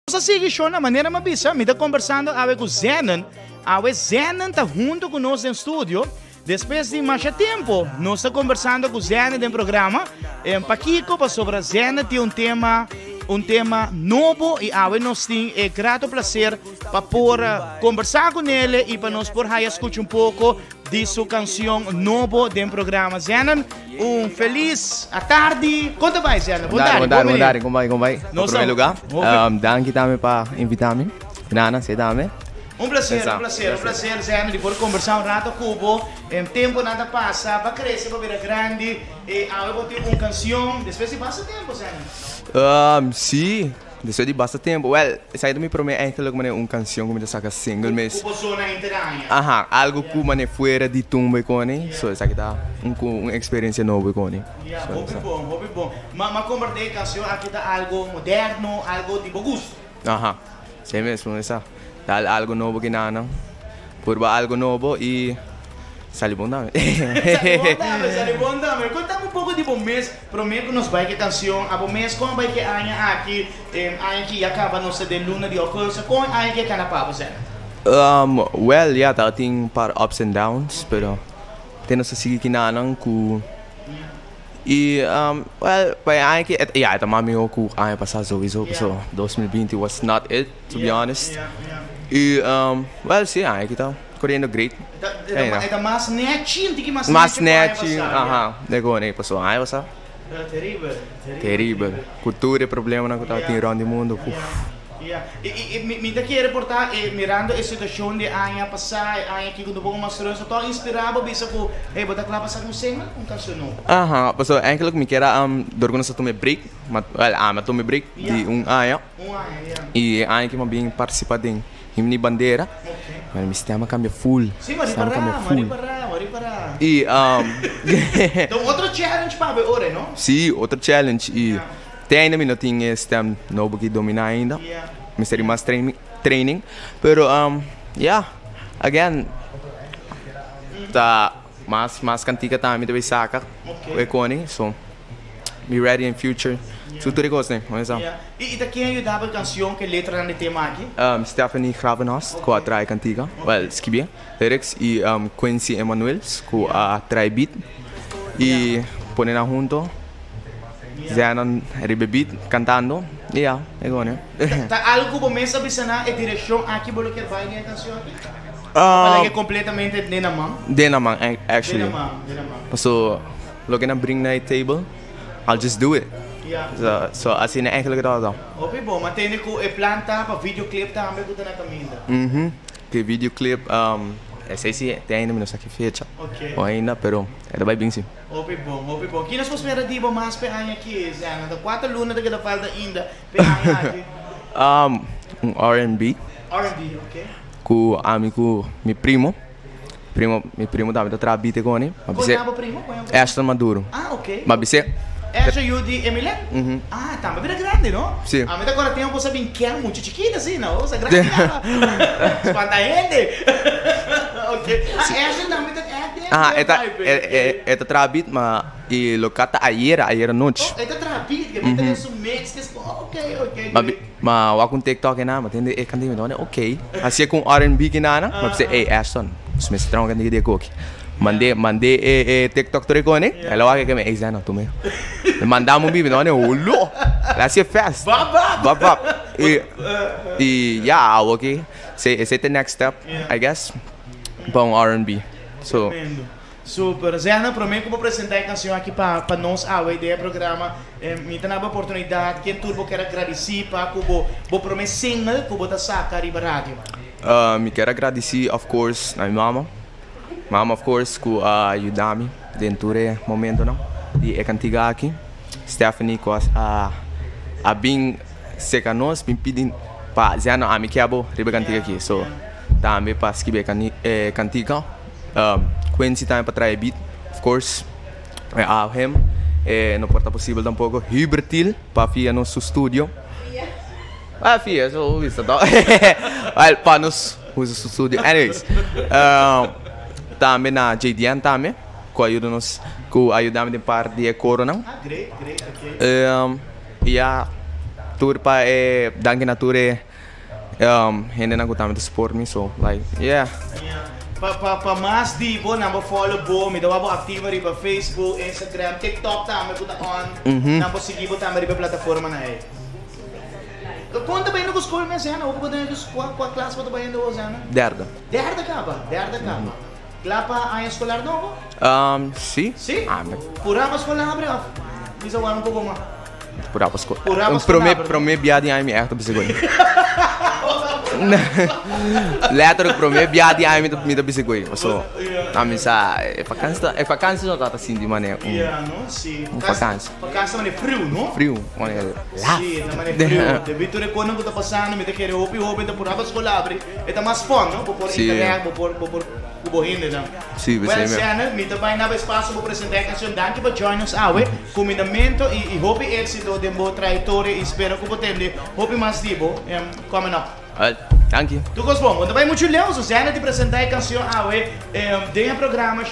Nos a sigui show na manera mi a bisa, mi ta kombersando awe ku Zenon. Awe Zenon ta huntu ku nos den studio. Despues di masha tempu nos ta kombersando ku Zenon den programa. Pakiko? Pasobra Zenon tin un tema, un tema nobo i awe nos tin e grato plaser pa por kombersá ku nele i pa nos por haya skucha un poko di su cancion nobo den programa. Zenon, un feliz atardi. Con ta bay, Zenon? Bon tardi. Bon tardi, bon tardi. Con bay, con bay? Na primer lugar, danki tambe pa invita mi. Nana, si tambe. Un placer, un placer, un placer, Zenon, di por conversa un rato cu bo. Temponan ta pasa, bo a crece, bo a bira grandi. Y awe bo tin un cancion despues di basta tempo, Zenon. Si. Despues di basta tempu, well, esaki ta mi prome eigenlijk manera un cancion cu mi ta saca single mes. Cu bo zona henter aña. Aha, algo cu manera fuera di tumba y coni, so esaki ta un cu un experiencia nobo y coni. Ya, hopi bon, hopi bon. Ma ma comparti e cancion aki ta algo moderno, algo di bo gusto. Aha, esey mesmo esa. Ta algo nobo ki nan nan. Purba algo nobo y sali bon tambe. Sali bon tambe, sali bon tambe. Contame un poco di bo mes, prome cu nos bay cu e cancion, abo mes con a bay cu e aña aki, aña ki ya caba nos ta den luna di augustus, con e aña ki a cana pa bo Zena? Well, ya tabatin un par ups and downs, pero te nos a sigui kinanan cu y well pa e aña aki, ya e ta mas miho cu aña pasa sowiso, pasobra 2020 was not it. To be honest. Y well si aña aki ta coriendo great. E ta mas nechi, un tiki mas nechi cu aña pasa. Aha, de con e paso aña pasa. Teribel, teribel. Cu tur e problemanan cu tabatin rond di mundo, uf. Ya, y mi ta kere por ta mirando e situacion di aña pasa, e aña aki cu no poco mas rustig, to a inspira bo bisa cu hey bo ta cla pa saca un single, un cancion nobo? Aha, pasobra eigenlijk mi kier a dor cu nos a tuma e break, well ami a tuma e break di un aña. Y e aña ki mi a bin participa den Himno y Bandera, bueno, mi stem a cambia full. Sí, mi a Stem a cambia ripará, mi a full. ripará, mi a ripará. Y Ta un otro challenge pa bo e ora, no? Sí, otro challenge. Y te ainda mi no tin e stem nobo ki domina ainda. Mester di mas training. Pero yeah, again, ta mas mas cantica tambe mi ta bay saca cu e coni, so. Be ready in future. Su tur e kosnan, hoy sa. Yeah. I ta ken a yuda bo e kansion ku e letranan di tema aki? Stephanie Gravenhorst ku a traha e kantika, well, skibié lyrics, i Quincy Emanuels ku a traha e beat i pone nan hunto, Zenon riba e beat kantando i ya, e kone. Ta algu ku bo mes a bisa nan e direkshon aki bo lo kier bai den e kansion aki? Of a lag'e kompletamente den nan man? Den nan man, actually. Den nan man, den nan man. Paso. Loke nan bring na e table, I'll just do it. So asina eigenlijk e tabata. Hopi bon, ma tende ku e plan ta pa videoclip tambe ku ta na kaminda. Mhm, ku e videoclip, esei si te ainda mi no sa ki fecha o ainda, pero e ta bai bin si. Hopi bon, hopi bon. Ki nos por spera di bo mas p'e aña aki, Zena? Ta kuater luna ta keda falta ainda p'e aña aki. Un R&B. R&B, ok. Ku ami ku mi primo. Primo, mi primo tambe ta traha bite con e. Ma bis'é. Con bo primo? Con bo primo? Ashton Maduro. Ah, ok. Ma bis'é. Ashton yu di Emilen? Mhm. Ah, tambe bira grandi, no? Si. Ami ta acorda tempo bo sa bin ken mucha chikito asina, oh, sa grandi caba. Spanta hende. Ok. Ah, Ashton tambe ta act den? Aha, e ta, e, e ta traha bit, ma e loka ta ayera, ayera nochi. Oh, e ta traha bit, ke mi ta den su mix, ke ok, ok, great. Ma wak un TikTok e nan, ma tende e kantika mi ta wak ok. Hacié cu un R&B ki nana, ma bisa ey Ashton, nos mester traha un kantika di e koki. Mand'é, mand'é e e TikTok tur e koni, el a wak e keme, ey Zeno, tuma e. Mi manda mi un bibi, mi ta wak holo, el a hacié fast. Bap bap! Bap bap. Y, y ya, awoki, esey ta e next step, I guess, pa un R&B. So. Tremendo. Super. Zena, prome ku bo presenta e kansion aki pa pa nos awe den e programa, mi ta na bo oportunidat ken tur bo kier a gradisí pa ku bo bo prome single ku bo ta saka riba radio. Mi kier a gradisí of course na mi mama, mama of course ku a yuda mi den tur e momentonan di e kantiga aki, Stephanie ku a a bin seka nos bin pidi pa Zena ami kier bo riba e kantiga aki so tambe pa skibi e kantiga. Quincy tambe pa trae beat, of course. E a him, e no por ta posibel tampoco. Hubertil pa fia nos su studio. Ah, fia, so bisa to. Well, pa nos usa su studio. Anyways, tambe na JDN tambe, cu a yuda nos, cu a yuda mi den part di e coronan. Ah, great, great, okay. Ya. tur pa e danki na tur e hendenan ku tambe ta support mi so like yeah. Pa pa pa mas di bo nan bo follow bo mi ta wak bo activo riba Facebook, Instagram, TikTok tambe ku ta on nan por sigui bo tambe riba e plataformanan ei. Kon ta bayendo ku skol mes Zena? Hopi bo ta bayendo kua kua klas bo ta bayendo awo Zena? Derde. Derde kaba, derde kaba. Kla pa aña eskolar nobo? Si. Si? Purá pa skol abri òf bisa wak un poko mas? Purá pa skol. Purá pa skol abri. Promé bia di aña mi ègt ta bisa goi. Letterlijk promé bia di aña mi ta bisa goi. Paso ami sa e vakansi ta e vakansi no tabata sinti manera un Ya no si. Un vakansi. Vakansi ta manera friu no? Friu manera laf. Si ta manera friu. Debí tur e kosnan ku ta pasando mi ta kere hopi hoben ta purá pa skol abri. E ta mas fun no? Bo por interact bo por bo por ku bo hendenan. Si Well Shannon mi ta bai na bo espacio bo presenta e cancion danki pa join nos awe cumindamento y y hopi exito den bo trayectoria y spero ku bo tende hopi mas di bo coming up. Well danki. Tur cos bon bo no ta bai muchu leu so Shannon di presenta e cancion awe den e programa.